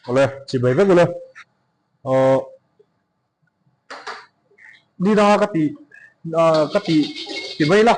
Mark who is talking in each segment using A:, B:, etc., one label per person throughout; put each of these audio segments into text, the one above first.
A: Awle, chibai vek ule. Aww ni danga ka tih ka tih ti mai la,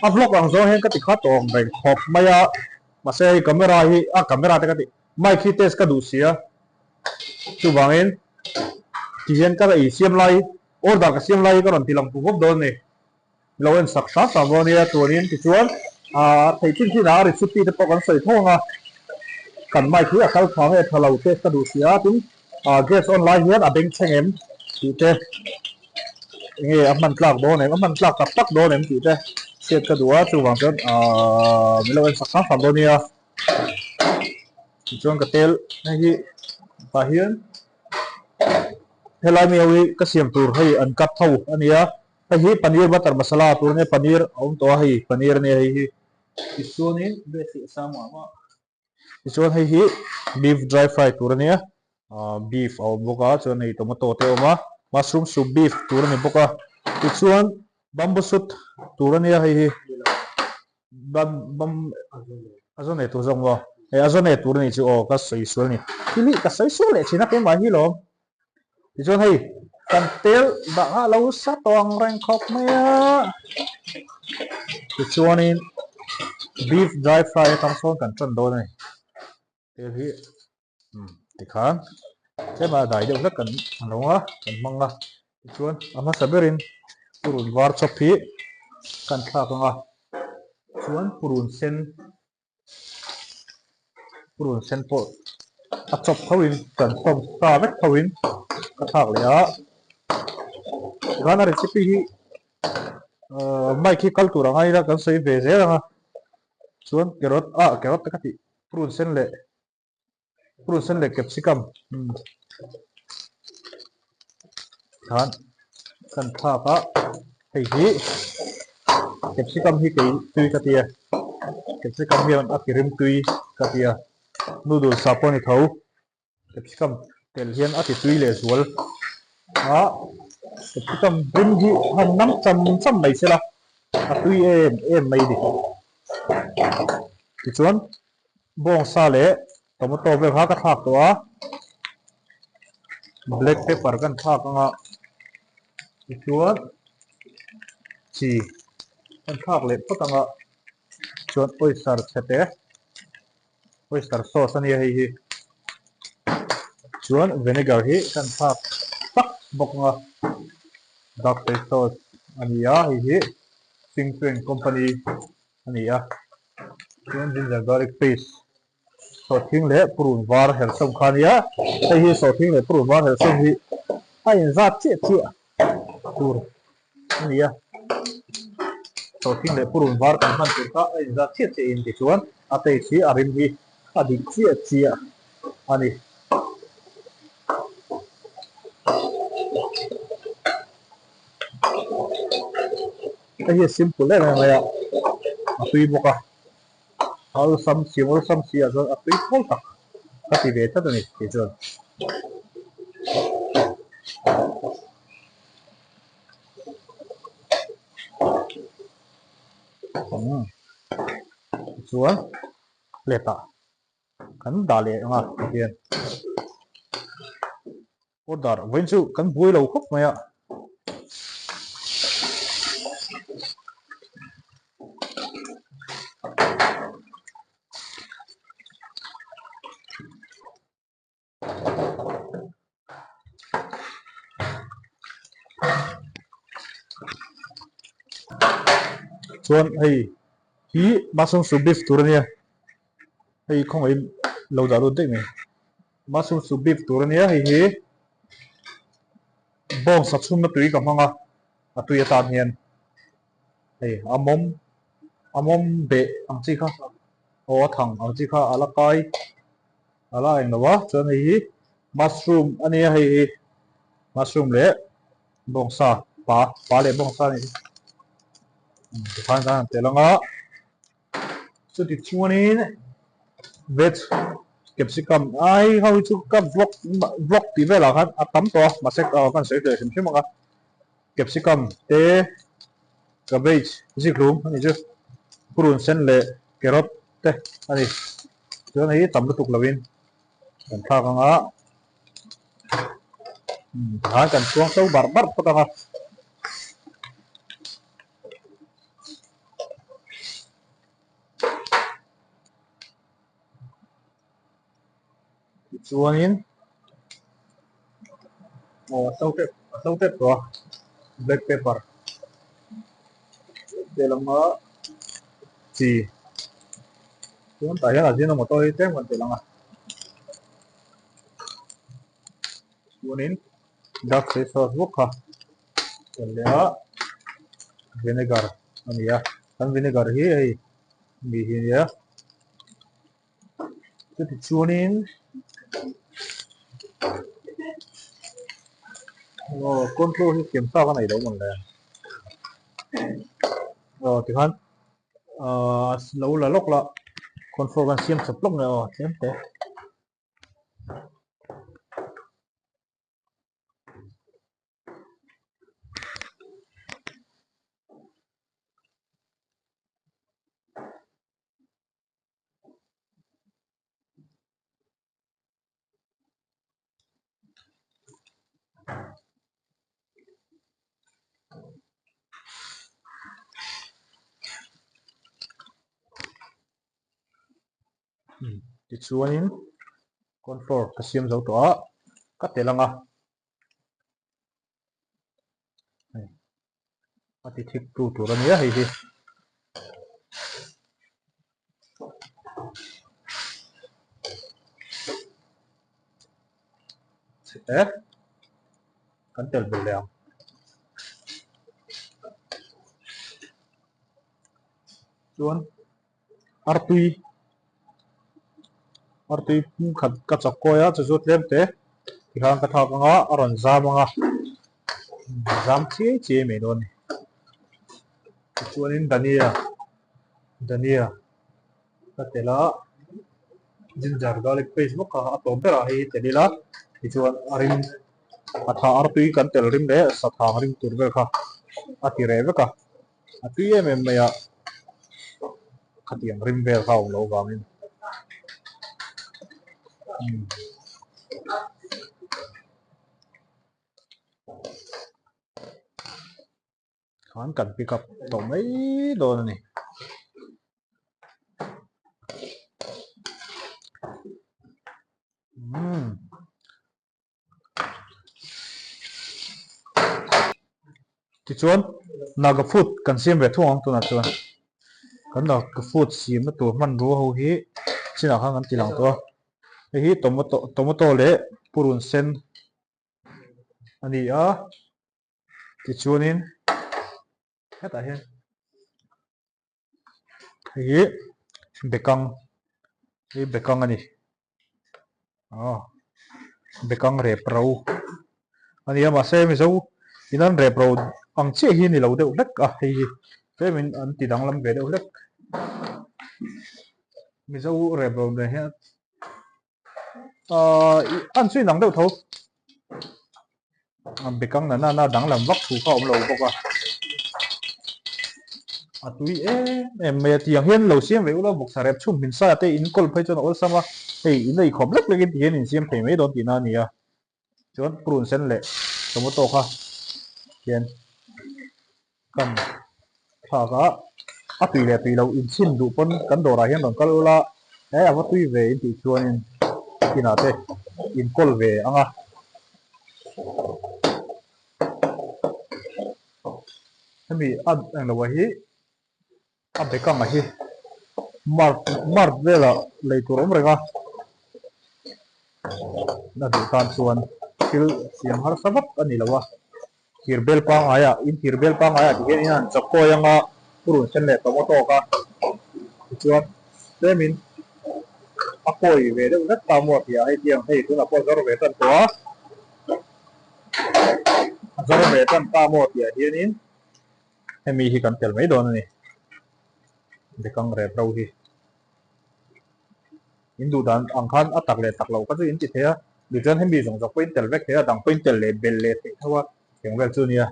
A: a vlog ang zawng hian ka ti khat tawh ang reng khawp mai a, mahse hei camera hi a camera te ka tih mic hi test ka duh si a, chuvangin ti hian ka ei siam lai order ka siam lai hi ka rawn ti lang pu vawp dawn a ni. Lo en sak hram hram dawn nia chuanin tichuan aah theih chin chinah a recipe te pawh kan sawi tho ang a, kan mic hi a kal tha nge tha lo test ka duh si a, tin aah gas on lai hian a beng thleng em tih te enge a hman tlak dawn em a hman tlak tak tak dawn em tih te hriat ka duh a, chuvang chuan aah min lo en sak hram hram dawn nia. Tichuan ka tel hei hi tah hian helai mi ho hi ka siam tur hei an cut tho a nia. Hei hi paneer butter masala tur ania paneer a awm tawh a hei paneer ania hei hi tichuanin tichuan hei hi beef dry fry tur ania ah beef a awm bawk a chuan hei tomato te a awm a mushroom soup beef tur ani bawk a tichuan bamboo shoot tur ania hei hi bam bam a zawn nei tur zawk maw hei a zawn nei tur anih chu aw ka sawi sual a ni thil hi ka sawi sual leh thin a keimah hi lawm. Tichuan hei kan tel dah a lo sa tawh ang reng khawp mai a, tichuanin beef dry fry atang sawn kan tan dawn a ni. Tel hi umm tikhan tlem a dai deuh hlek kan lo a kan hmang a, tichuan a hmasa berin purun var chawp hi kan thlak ang a, chuan purun sen Purun sen pawh a chawp tho in kan sawm sa vek tho in ka thlak leh a tikhan a recipe hi ahh mic hi kal tur ang a ila kan sawi ve zel ang a chuan carrot ah carrot te ka tih purun sen leh purun sen leh capsicum umm khan kan thlak a hei hi capsicum hi kei tui ka tia capsicum hian a ti rim tui ka tia noodles ah pawh a ni tho capsicum tel hian a ti tui leh zual a capsicum rim hi han nam cham cham mai se la a tui em em mai a ni tichuan Bawngsa leh tomato vel kha ka thlak tawh a, black pepper kan thlak ang a, tichuan chi kan thlak leh phawt ang a, chuan oyster chhe te oyster sauce a nia hei hi, chuan vinegar hi kan thlak tak bawk ang a, dark soy sauce a ni a hei hi Singtwen company a ni a chuan ginger garlic paste sawhthing leh purun var herhsawm kha a nia hei hi sawhthing leh purun var herhsawm hi a inzat chiah chiah tur a ni a sawhthing leh purun var kan hman tur kha a inzat chiah chiah in tichuan a taste hi a rim hi a dik chiah chiah a ni. Hei hi a simple em em mai a, a tui bawk a, awlsam si awlsam si ah chuan a tui thawl tak ka ti ve tlat a ni tih chuan. Umm tichuan plate ah kan dah leh ang a tihian order vawiin chu kan buai lo khawp mai a. Chuan hei hi mushroom soup beef tur a nia hei khawngaihin lo dah lut daih mai mushroom soup beef tur a nia hei hi bawngsa chhumna tui ka hmang a a tui atan hian hei a mawm a mawm beh ang chi kha aw a thang ang chi kha a la kai. A la eng lo a, chuan hei hi mushroom a nia hei hi mushroom leh bawngsa pa pa leh bawngsa a ni tikhan kan han tel ang a chuti chuanin veg capsicum ai ho hi chu ka vlog vlog tih velah khan a tam tawh a mahse kan sawi hle hrim hrim ang a capsicum te cabbage zikhlum a ni chu purun sen leh carrot te a ni. Chuan hei tam lutuk lovin Kan thlak ang a, tikhan kan chhuang so barh barh phawt ang a. Tichuanin aw a so tep a so tep tawh a black pepper tel ang a chi chuan tah hian ajinomoto hi tlem kan tel ang a chuanin dark soy sauce bawk kha tel leh a vinegar a ni a kan vinegar hi hei mi hi a nia. Chutichuanin aw control hi siam sa ka nei lo mawn le aw tikhan ahh lo la lawk la control kan siam chawp lawk nge aw tlem te. Tichuanin cornflour ka siam zo tawh a, ka tel ang a. A ti thik tu tur a nia hei hi. Chhe kan tel belh leh ang. Chuan artui artui khat ka chawk kawi a chu chu tlem te tikhan ka thlak anga a rawn zam anga zam chiai chiai mai dawn a ni tichuanin dhania dhania ka tel a ginger garlic paste bawk kha a tawp berah hei hi tel ila tichuan a rim a tha artui kan tel rim leh sathang rim tur vel kha a ti reh vek a. A tui em em mai a, khatiang rim vel kha a awm loh vangin umm khan kan pick up tawh mai dawn a ni. Umm. Tichuan Naga food kan siam ve thung ang tunah chuan kan Naga food siamna tur hmanrua ho hi chinah khan kan ti lang tawh a hei hi tomato tomato leh purun sen a ni a tichuanin hetah hian hei hi bekang hei bekang a ni aw bekang rep ro a ni a mahse mizo in an rep ro ang chiah hi a ni lo deuh hlek a hei hi tlemin an ti danglam ve deuh hlek mizo rep ro nen hian Ahh an chu inang deuh tho bekang nana na danglam vak thu kha a awm lo bawk a a tui em em mai a tiang hian lo siam ve ula bawksa rep chhum hmin sa te in kawl phei chuan a awlsam a hei in ei khawp lek lek in ti hian in siam thei mai dawn tihna a ni a chuan prune sen leh tomato kha hian kan thlak a, a tui leh tui loh inchhin duh pawn kan dawrah hian rawn kal ula he a va tui ve in tih chuanin inah te inkawl ve ang a. Hemi a englo ah hi a bekang ah hi mart mart velah lei tur awm reng a, a duh tan chuan thil siam harsa vak a ni lo a. Thir bel pangngai ah in thir bel pangngai ah ti hian in han chawk kawi anga purun sen leh tomato kha tichuan tlemin a kawi ve deuh vek ta maw tih ah hei tiang hei tunah pawh a zawr ve tan tawh a a zawr ve tan ta maw tih ah hianin hemi hi kan tel mai dawn a ni bekang rep ro hi. In duh dan ang khan a tak leh tak loh kha chu in ti thei a, tichuan hemi zawng zawng pawhin tel vek thei a, dang pawhin tel leh belh leh theih tho a, eng vel chu a nia.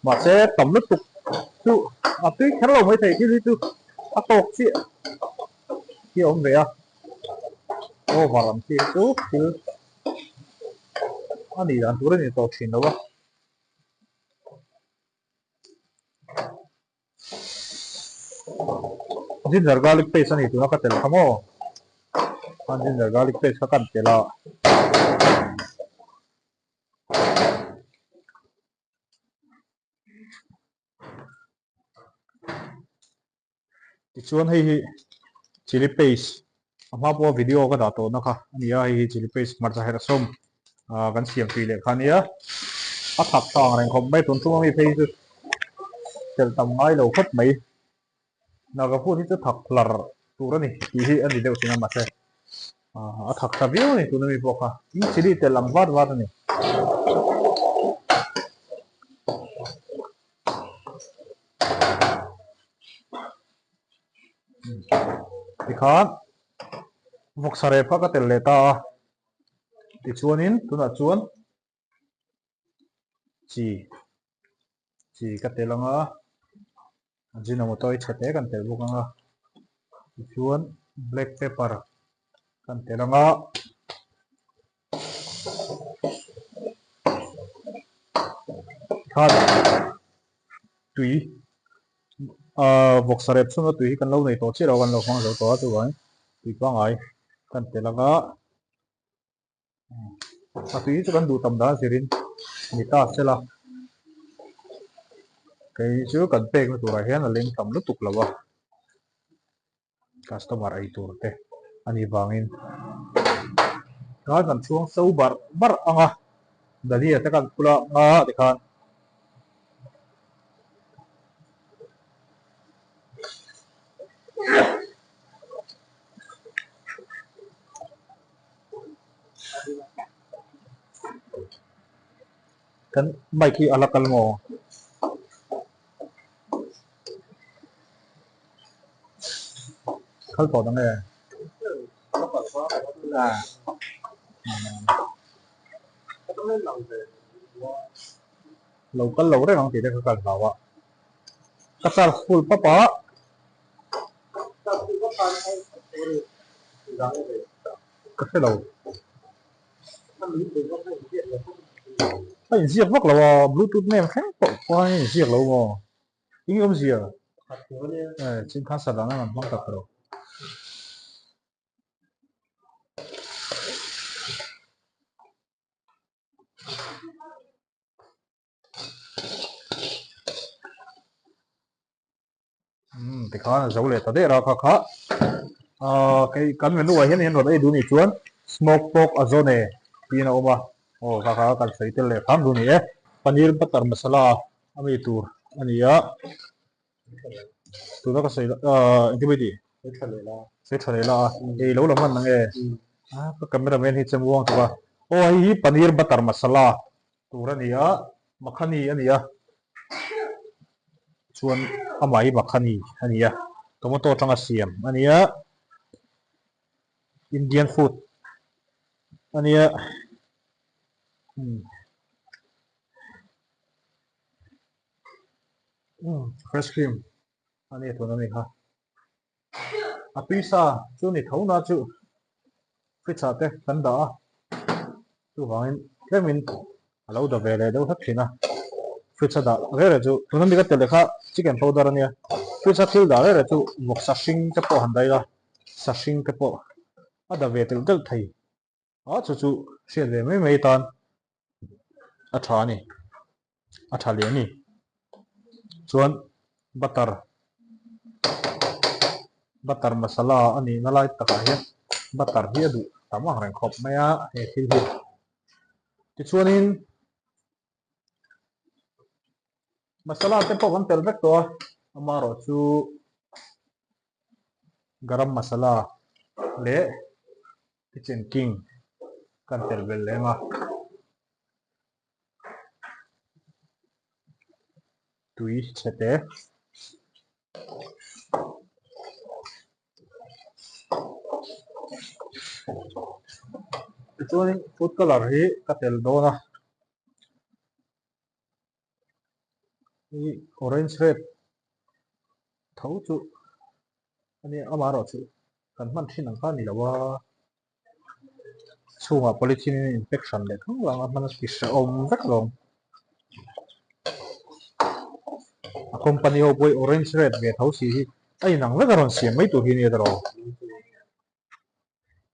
A: Mahse tam lutuk chu a tui kher lo maithei thil hi chu a tawk chiah. khi a awm ve a, over ang chi hi chu thil a nih dan tur a ni tawh thin lo a. Ginger garlic paste a ni tuna ka tel kha maw? Khan ginger garlic paste kha kan tel a. Tichuan hei hi chilli paste a hma pawha video ka dah tawhna kha a ni a, hei hi chilli paste hmarcha herh sawm ah kan siam tui leh kha a nia. A thak tha ang reng khawp mai tun chunga mi phei hi chu telh tam ngai lo khawp mai. Naga food hi chu thak hlar tur a ni tih hi a ni deuh thin a mahse a thak tha viau a ni tuna mi pawh kha in chilli telh ang vat vat a ni. Tikhan vawksa rep kha ka telh leh ta a tichuanin tunah chuan chi chi ka tel ang a ajinomoto hi chhe te kan telh bawk ang a tichuan black pepper kan tel ang a. Tikhan tui ahh vawksa rep chhunga tui hi kan lo nei tawh chiah lo a kan lo hmang zo tawh a chuvangin tui pangngai kan tel ang a. A tui hi chu kan duh tam dan zirin ni ta sela kei chu kan pekna turah hian a leng tam lutuk lo a customer ei tur te a nih vangin khan kan chhuang so barh barh ang a dahlia te kan phul a nga tikhan. Kan mic hi a la kal maw? Kal tawh dang e. Lo kal lo reng ang tih te ka kal hlau a. Ka charge full pap a. Ka hre lo. A inziak vak lo a, bluetooth name thleng pawh khan a inziak lo maw? Eng awmzia? Chin khan sa dang an hmang tak lo. Umm tikhan a zo leh ta der a kha kha ahh kei kan menu ah hian rawn ei duh nih chuan smoke pork a zawn e tiin a awm a aw kha kha kan sawi tel leh hram duh ni e paneer butter masala a mi tur a ni a tuna ka sawi ahh engtin mai tih sawi tha leh la a ei lo la hman ang e ka camera man hi chem uang tuk a aw hei hi paneer butter masala tur a ni a makhani a ni a chuan amah hi makhani a ni a tomato atanga siam a ni a Indian food a ni a umm fresh cream a ni a tuna mi kha a tuisa chu ni tho na chu fridge ah te kan dah a chuvangin tlemin a lo da ve leh deuh hlek thin a fridge a dah reh reh chu tuna mi ka tel leh kha chicken powder a nia fridge a thil dah reh reh chu vawk sa hring te pawh han daih a sa hring te pawh a da ve telh telh thei a chu chu hriat ve mai mai tan a tha a ni a tha leh a ni chuan butter butter masala a nihna lai takah hian butter hi a duh tam ang reng khawp mai a he thil hi tichuanin masala te pawh kan tel vek tawh a amaherawhchu garam masala leh kitchen king kan tel belh lem a. Tui chhe te. Tichuanin food colour hi ka tel dawn a. Hi orange red tho chu a nia amaherawhchu. Kan hman thin ang kha a ni lo a. Chhungah polythene in in pack hran leh thung vang a hman a ti hrehawm vek alawm. A company ho pawh hi orange red ve tho si hi a inang vek a rawn siam mai tur hi nia tawh.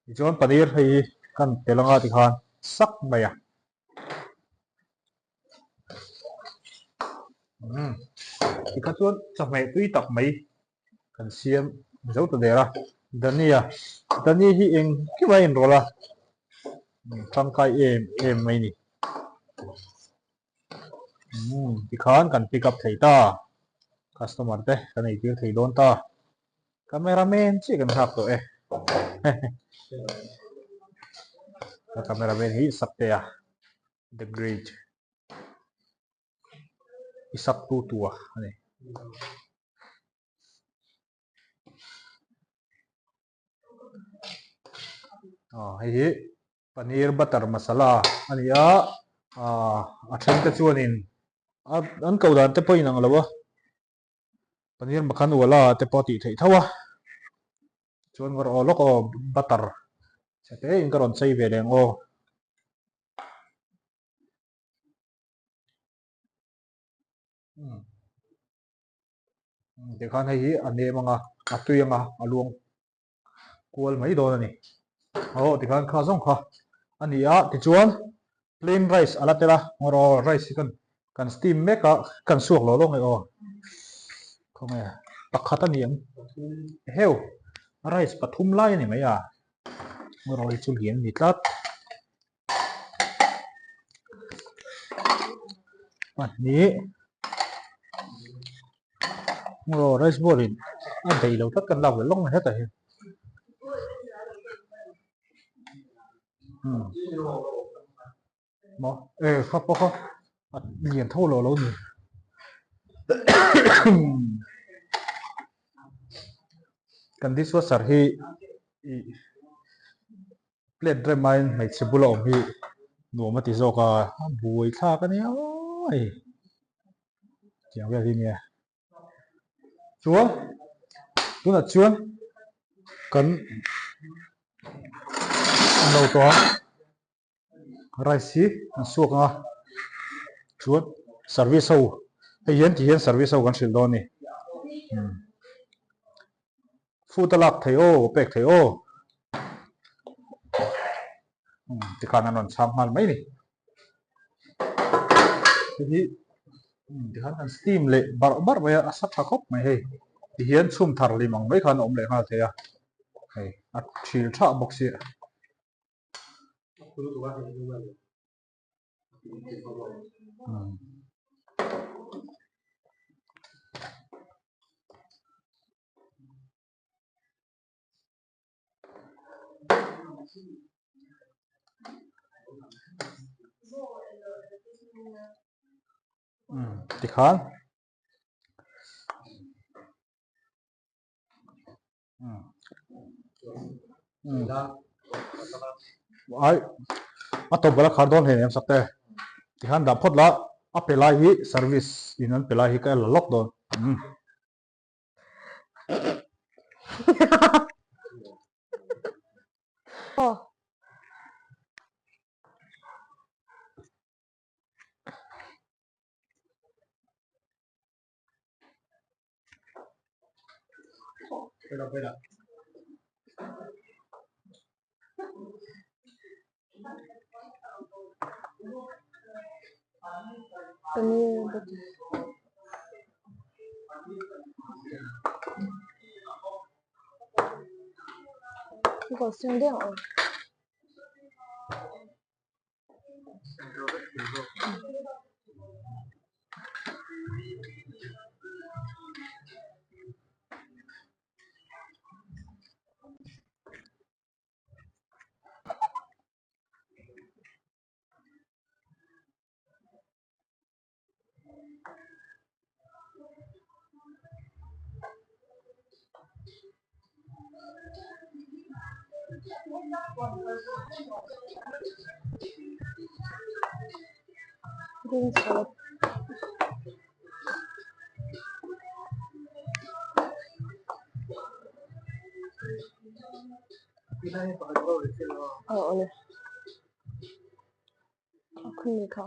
A: Tichuan paneer hei hi kan tel anga tikhan sak mai a. Umm tikha chuan chawhmeh tui tak mai kan siam zo ta der a dhania dhania hi engkim a inrawlh a tangkai em em mai a ni umm tikhan kan pick up thei ta customer te kan eitir thei dawn ta camera man chiah kan nghak tawh e a camera man hi Saktea the great i sak tu tua a ni. Aw hei hi paneer butter masala a ni a ah a then te chuanin a an koh dan te pawh a inang lo a paneer makhan wala te pawh a tih theih tho a chuan ka rawn aw lawk aw butter chhe te in ka rawn chei ve leh ang aw. Tikhan hei hi a nem anga a tui anga a luang kual mai dawn a ni. Aw tikhan kha zawng kha a ni a tichuan plain rice a la tel a ngawr aw rice hi kan kan steam mek a kan suak lo lawk nge aw khawnge pakhat a ni ang heu rice pathum lai a ni mai a ngawr aw hi chu lian a ni tlat. Pahnih aw rice bowl in a daih lo tlat kan lak ve lawk mai hetah hian umm maw e kha pawh kha a lian tho lo lo ni kan dishwasher hi ih. Plate rem aiin hmeichhe bula awm hi nuam a ti zawk a, a buai thlak a nia awi tiang vel hi nia. Chuan tunah chuan kan lo tawh a, rice hi an suak ang a, chuan service ho hei hian ti hian service ho kan hrilh dawn a ni. Food a lak thei aw, pek thei aw. Tikhan an rawn chhang nghal mai ni. Hei hi tikhan kan steam leh barh barh mai a, a sa tha khawp mai hei. Tihian chhum thar lim ang mai khan a awm leh nghal thei a, hei a thil thah bawk sia. Tikhan Ai a tawp bala khar dawn hleinem sak te tikhan dah phawt la a pe lai hi service in an pe lai hi ka la lawk dawn.
B: Paneer butter Green salad. Aw awle a khumi kha.